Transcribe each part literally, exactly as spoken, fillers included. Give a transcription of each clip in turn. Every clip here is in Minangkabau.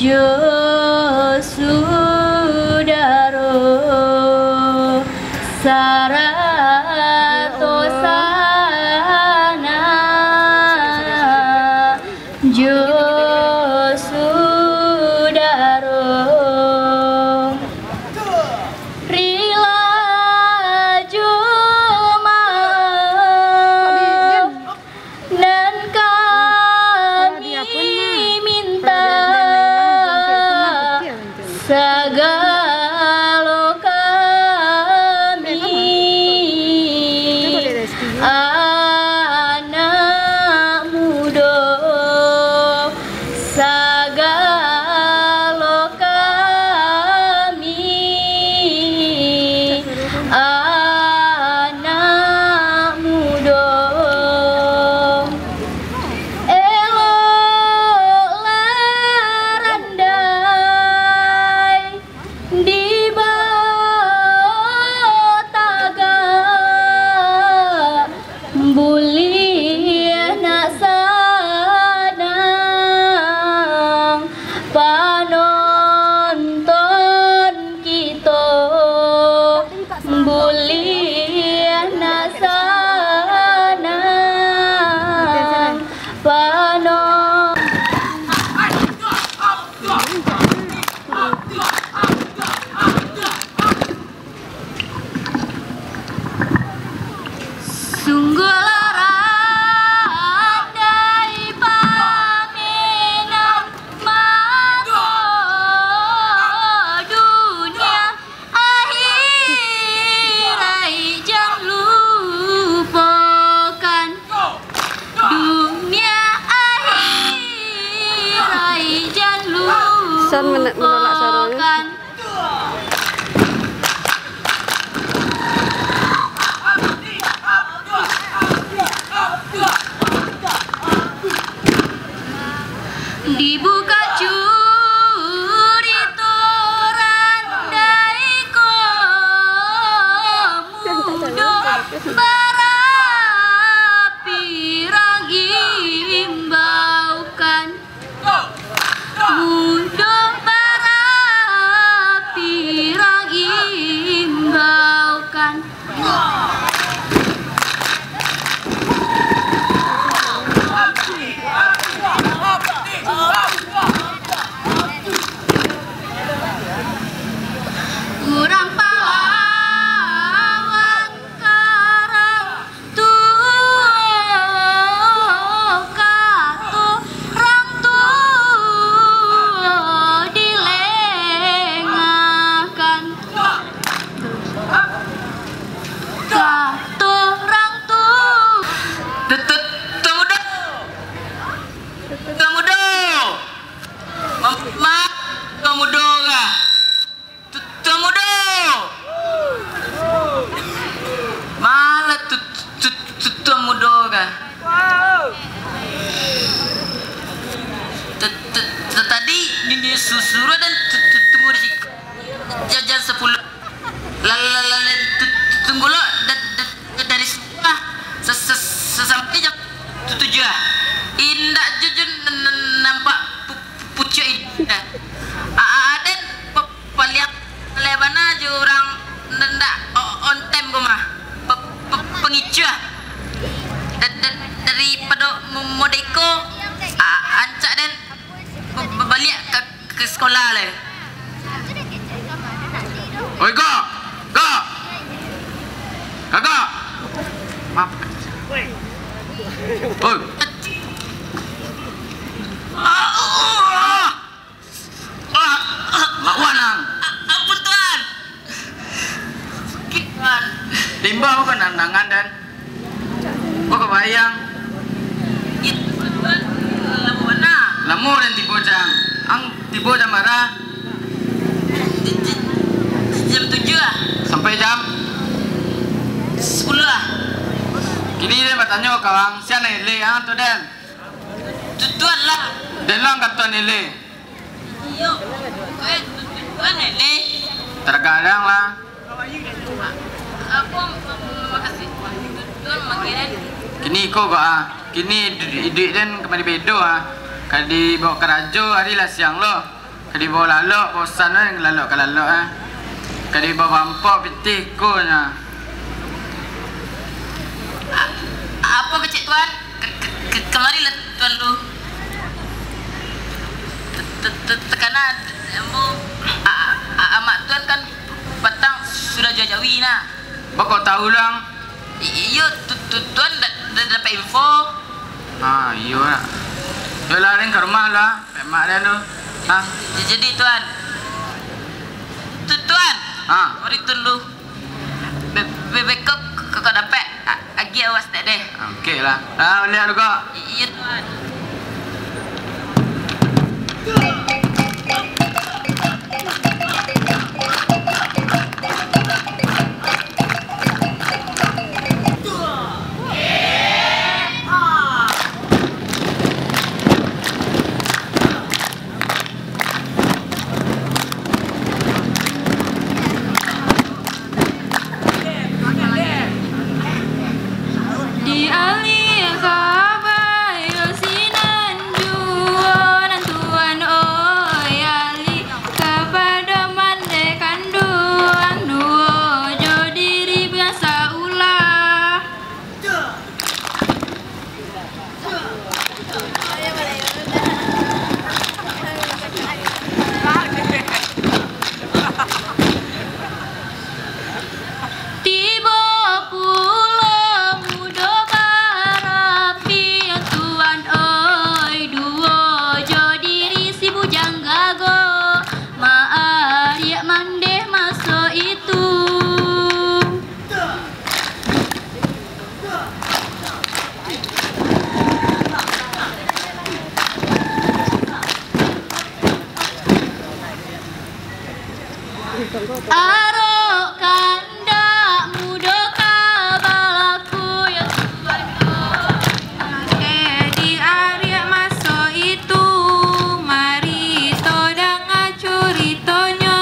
Jo sudaro sarato sanak, jo sudaro rila jo maaf. Nan kami mintak sagalo kami, anak mudo, sagalo kami, anak mudo. Elok larandai di bawah tagak, buliah nak sanang panonton kito, buliah nak sanang panonton. Sungguahlah randai pamenan mato dunia, akhirat jan lupokan. Dunia akhirat jan lupokan. San mena-, menolak suaranya. Dibuka curito randai ko mudo, bara pirang imbaukan. Mudo bara pirang imbaukan. Urang pahlawan karang tuo, kato rang tuo dilengakan. Kato rang tuo. Tut-, tut-, Tuan Mudo. Tuan Mudo. Ma-, ma-, Tuan Mudo ka. Tu-, Tuan Mudo! Malah tu, tu, tu, Tuan Mudo ka. Ta-, ta-, ta-, tadi nyo, nyo su-, suruah den tu, tu, tunggu di siko. Ja-, jam sapuluah. La, la, la, la, tu, tu, tunggu lo, da-, da-, da-, dari siko lah. Sa-, sa-, sa-, sampai jam tu, tujuah lah. Indak jujun n-, n-, nampak pu-, pucuak ini. A-, a-, aden pe-, paliang lai bana jo urang nan dak o-, on time ko mah. Pe-, pe-, pangicuah. Da-, da-, daripado mo-, modeko, a-, ancak den ba-, ba-, baliak ka, ka sikola lai. Oi, Kak! Kak! Kakak! Maaf. Oi! Ah, ah, lawan ang. A-, ampun, Tuan. Sakik, Tuan. Timbang ko nandangan, den. Ko kabayang. Itu, Tuan. Lamo bana. Lamo den tibo, Cang. Ang tibo jam bara? J-, j-, jam tujuah lah. Sampai jam? Sapuluah lah. Kini den batanyo ka ang, sia nan eleh, ang atau den? Tu-, Tuan lah. Den lah ang kato nan eleh. Iyo. Eh, tu-, tu-, Tuan eleh. Tarkadang lah. Kini iko ko, ah. Kini iduik, iduik den kamari bedo, ah. Ka dibaok karajo, ari lah siang lo. Ka dibawa lalok, bosan ai lalok ka lalok, eh. Ka dibawa bampok pitih ko nyo. A-, apo kecek Tuan? Ke-, ke-, ke-, kamarilah Tuan lu. Te-, te-, te-, tekana ambo, a-, a-, amak Tuan kan patang sudah jo jawi nah. Bako tahu lang? I-, iyo, tu, tu, Tuan da-, da-, dapek info. Ah, iyo nak. Yo lah, Ring, ka rumah lah. Pemak den tu. Ha? Jadi, Tuan. Tu, Tuan. Ha? Mari Tuan lu. Be-, be-, beko, kok dapek a-, agiah awas dek deh. Oke lah. Ah, baliak dulu kok. I-, iyo, Tuan. Di alih ka bayo sinan juo nan Tuan oi, alih kapado mandeh kanduang duo jo diri biasa ulah. Tibo pulo mudo barapi, Tuan oi, duo jo diri si bujang gago, maariak mandeh maso itu. Arok kandak mudo ka balaku, yo Tuhan, mangke di ari maso itu, mari to danga curitonyo.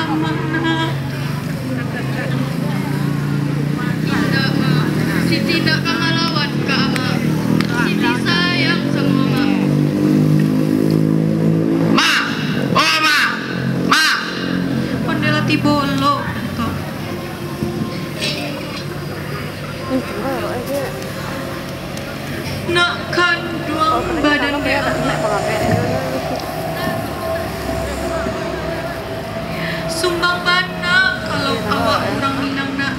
Amak, nak. Indak, Mak. Siti indak ka malawan ka Amak. Siti sayang samo Amak. Mak! Oh, Mak! Mak! Ondeh lah tibo lo, Mak. Nak kanduang badan dek Amak. Sumbang bana kalau awak urang Minang, nak.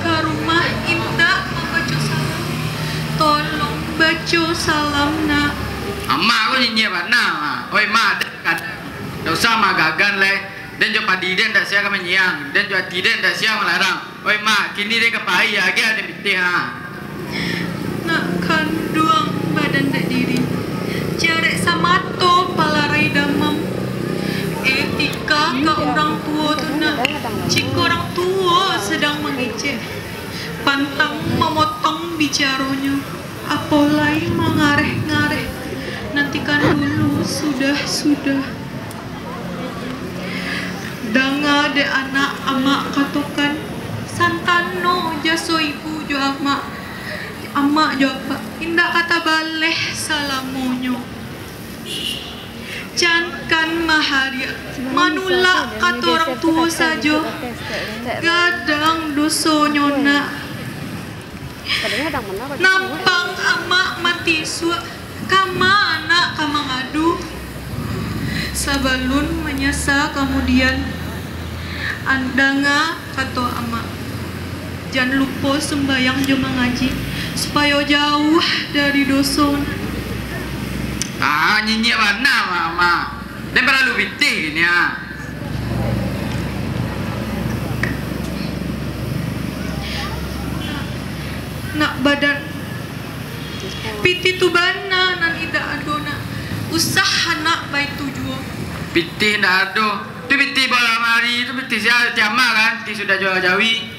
Ka rumah indak mambaco salam. Tolong baco salam, nak. Amak ko nyinyia bana, Mak. Oi, Mak, dak usah Mak gagan lai. Den jo padi den dak sia ka manyiang, den jo ati den dak sia malarang. Oi, Mak, kini den ka pai, agiah den pitih, ha. Nak kanduang badan dek diri, jarek samato palarai damam. Etika ka urang tuo tu, nak, jikok urang tuo sadang mangecek, pantang mamotong bicaronyo, apo lai mangareh-ngareh, nantikan dulu sudah-sudah. Danga dek anak Amak katokan, santano jaso ibu jo amak, amak jo apak, indak ka tabaleh salamonyo. Jankan mahariak, manulak kato urang tuo sajo, gadang dosonyo, nak. Nampang amak mati isuak, kama anak ka mangadu? Sabalun manyasa kamudian, an-, danga kato amak. Jan lupo sumbayang jo mangaji, supayo jauah dari doso. Ah, nyinyia bana, Mak. Den paralu pitih kini, ah. Nak badan. Pitih tu bana nan indak ado, nak. Usah anak baitu juo. Pitih indak ado. Tu pitih bola mari, tu pitih sia, pitih ama kan, pitih sudah juo jawi.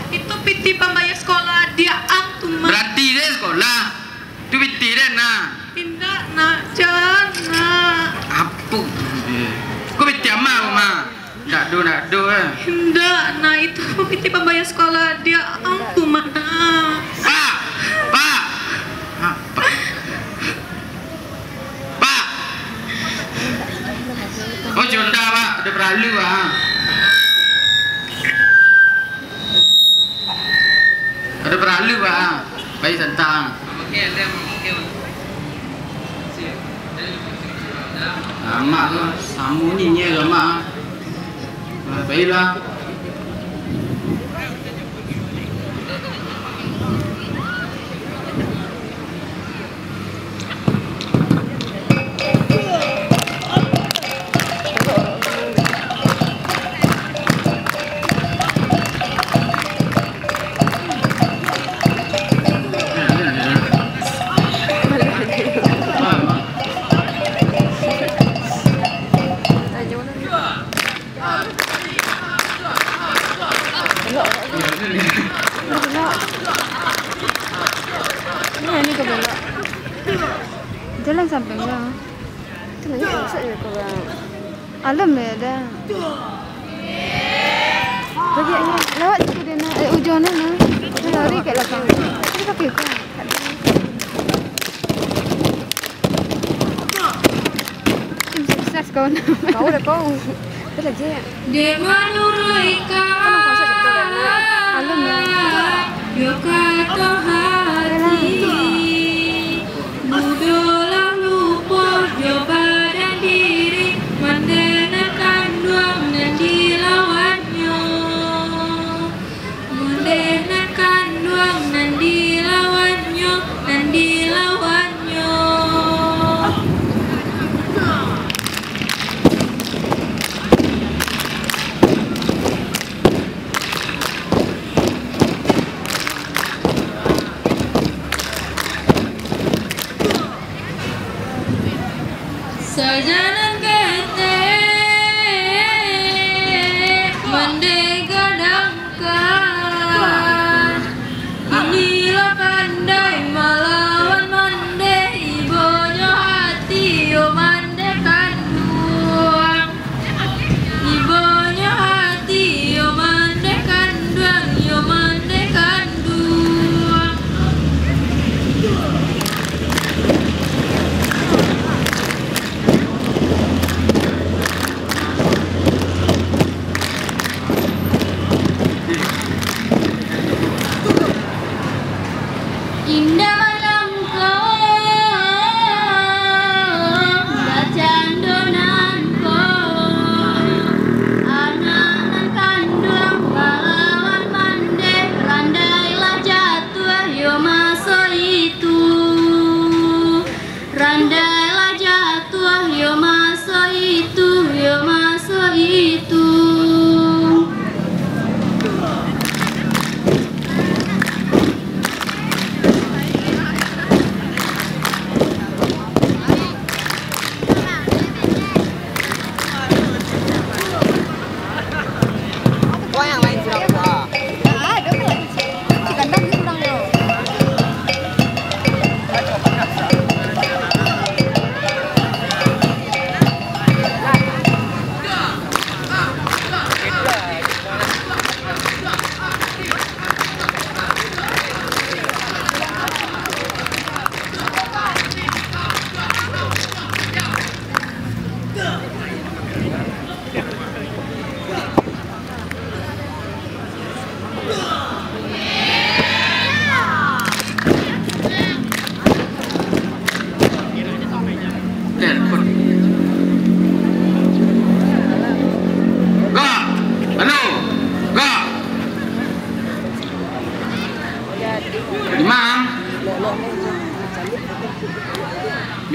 Itu pitih pambayia sekolah adiak ang tu, Mak. Barati den sekolah. Tu pitih den, nah. Indak, nak. Jan, nak. Apo? Ko pitih ama ko, Mak. Ndak ado, ndak ado, eh. Indak, nak. Itu pitih pambayia sekolah adiak ang tu, Mak, nak. Pak! Pak! Apa? Pak! Oh, Jonda, Pak. Ado paralu, Pak. Ado paralu, Pak. Pai santang. Amak tu, samo nyinyia jo amak. Nah, pailah. Elok, elok. Ni, ni ke belok. Jalan samping je. Tu banyak masak je kau orang. Alam ya dah. Lagi ni, lewat situ dia nak. Eh, ujung ni nah. Dia lari kat belakang. Dia pakai kau. Sukses kau. Kau dah kau. Apa lagi? Dek manuruik ka-, Alam lah. Yo kato hati, mudo lah lupo jo badan diri, mandeh nan kanduang nan dilawannyo. Mandeh nan kanduang nan dilawannyo, nan dilawannyo. Sajalan ketek mandeh gadangkan, inilah pandai malawan mandeh, ibonyo hati yo mandeh kanduang. Ibonyo hati yo mandeh kanduang, yo mandeh kanduang. Indak malangkong bacando nan ko, anak nan kanduang balawan mandeh, randailah jatuah yo maso itu. Randailah jatuah yo maso itu, yo maso itu. Wah, yang lain kurang, Pak.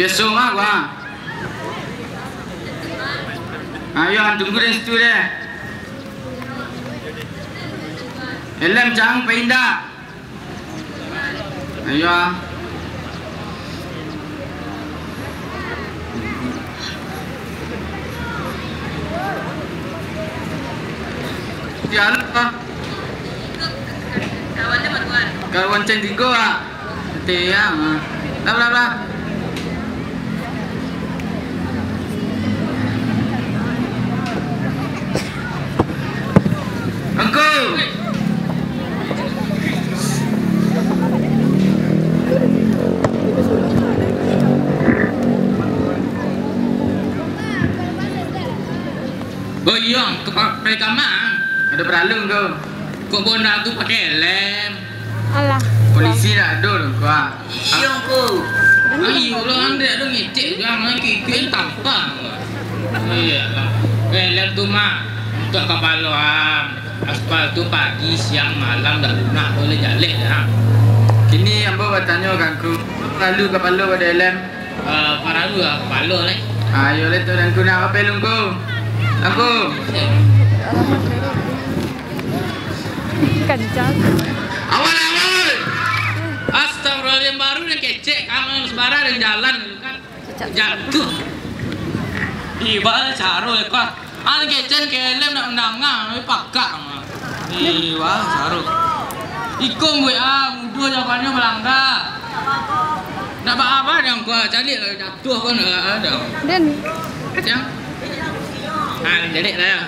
Biaso mah gua. Ayo, ang tunggu di situ deh. Helm jang paindak. Ayo. Dialog lah. Kawan cen tigo ah. Tiang ah. Lah, lah, lah. Angku. Boyong, ka pa-, pai ka ma? Ado paralu ko. Kok bonda tu pakai helm? Alah. Polisi dak ado doh, Angku ah. Iyo, Angku. Ayo lah, andek tu ngecek, jangan kikik tampang. Iyo lah. Helm tu mah untuak kapalo am. Aspal tu pagi, siang, malam dak lunak, boleh jaleh dah. Kini ambo batanyo ka Angku, paralu kapalo pado helm? Eh, paralu lah kapalo lai. Ayo lai tu, Angku nak apo, Angku? Angku. Kancang. Awal, awal. Astagfirullahaladzim, baru den kecek, kamu yang sebarang den jalan kan. Jatuah. Iba caro eko. Ang kecek ka helm nak mandanga, pakak mah. Iba caro. Iko buek ah, mudo jawabannyo balangga. Nak ba-, apo den ko, caliak lah, jatuah pun ado. Den. Kacang. Ha, caliak lah yo.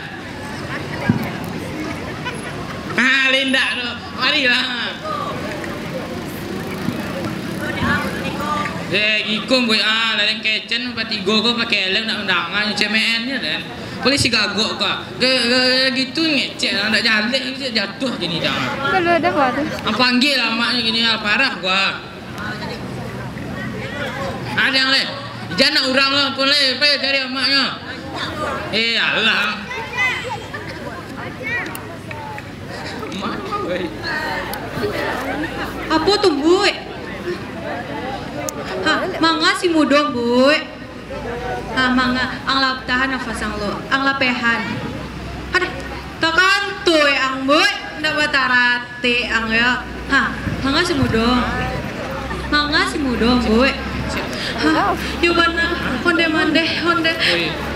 Ah, lindak tu. Marilah. Eh, ikung buek ah, laleng kecen patigo ko pakai helm nak undangan, cemeennyo den. Polisi gagok ka. Ge-, ge-, gitu ngecek lah, ndak jaleh, ngecek jatuah kini dah. Kalau ada waktu. Ang panggil amaknyo kini ah, parah gua. Ado ang lai. Jan nak urang lo, pun lai, pai cari amaknyo. Eh, alah. Apo tu, Buik? Ha, manga si mudo, Buik? Ha, manga, ang lah tahan nafas ang lo, ang lah pehan. Aduh, takantui ang, Buik, ndak bataratik ang yo. Ha, manga si mudo. Manga si mudo, Buik. Ha, yo bana, onde mandeh, onde.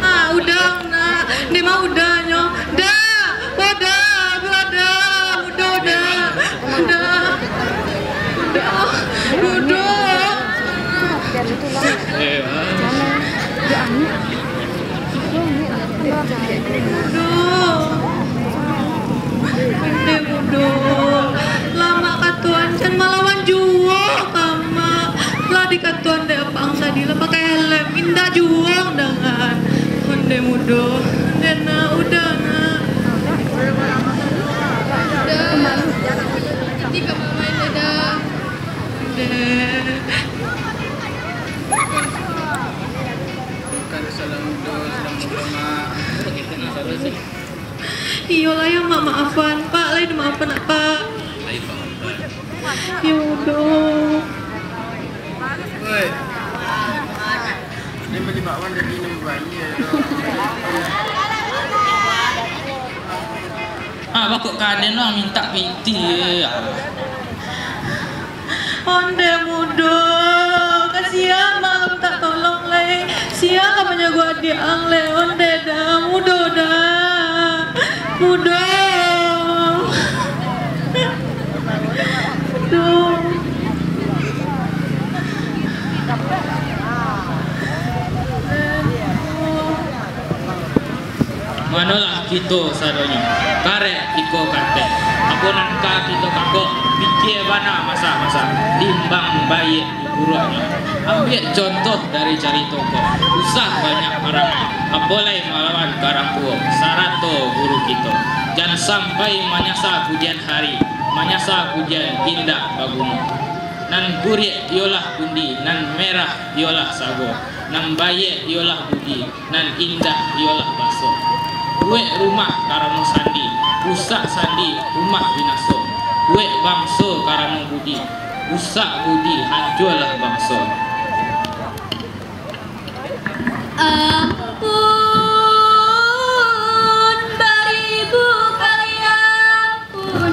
Ha, udah, nak. Nde mah udahnyo. Dah, udah, udah, udah, udah. Udah. Udah. Udah. Udah. Mudo. Ande mudo. Lamak katuan, jan malawan juo ka amak. Lah dikatuan dek apak ang tadi, lah pakai helm, indak juo ang dangan. Ande mudo. Ande nak, udah nak. Udah. Nanti ka mamain, udah. Udah. Bukan salah mudo, salah mudo, Mak. Iyolah yo, Mak, maafan, Pak. Lai dimaafan, Pak. Yo udah. Oi. Ni bali bakwan dari minum banyak. Ah, bakok kaden lah mintak pitih. Onde mudo, kasian malam tak tolong lai. Sia ka manjago adiak ang lai, onde dah, mudo dah. Mudo. Mudo. Manolah kito sadonyo, karek iko kartek. Apo nan ka kito kako, pikia bana masak-masak, timbang baiak diburuaknyo. Ambiak contoh dari carito ko, usah banyak marangah, apo lai malawan karang tuo, sarato guru kito. Jan sampai manyasa kudian hari, manyasa kudian indak baguno. Nan guriak iyolah kundi, nan merah iyolah sago, nan baiak iyolah budi, nan indah iyolah baso. Buek rumah karano sandi, rusak sandi, rumah binaso. Buek bangso karano budi, rusak budi, hancualah bangso. Ampun, baribu kali ampun,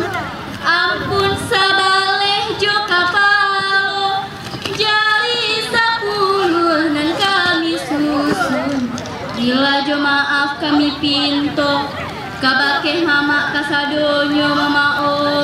ampun sabaleh jo kapalo, jari sapuluah nan kami susun. Gilo jo maaf kami pinto, kabakeh mamak kasadonyo, mamak oi.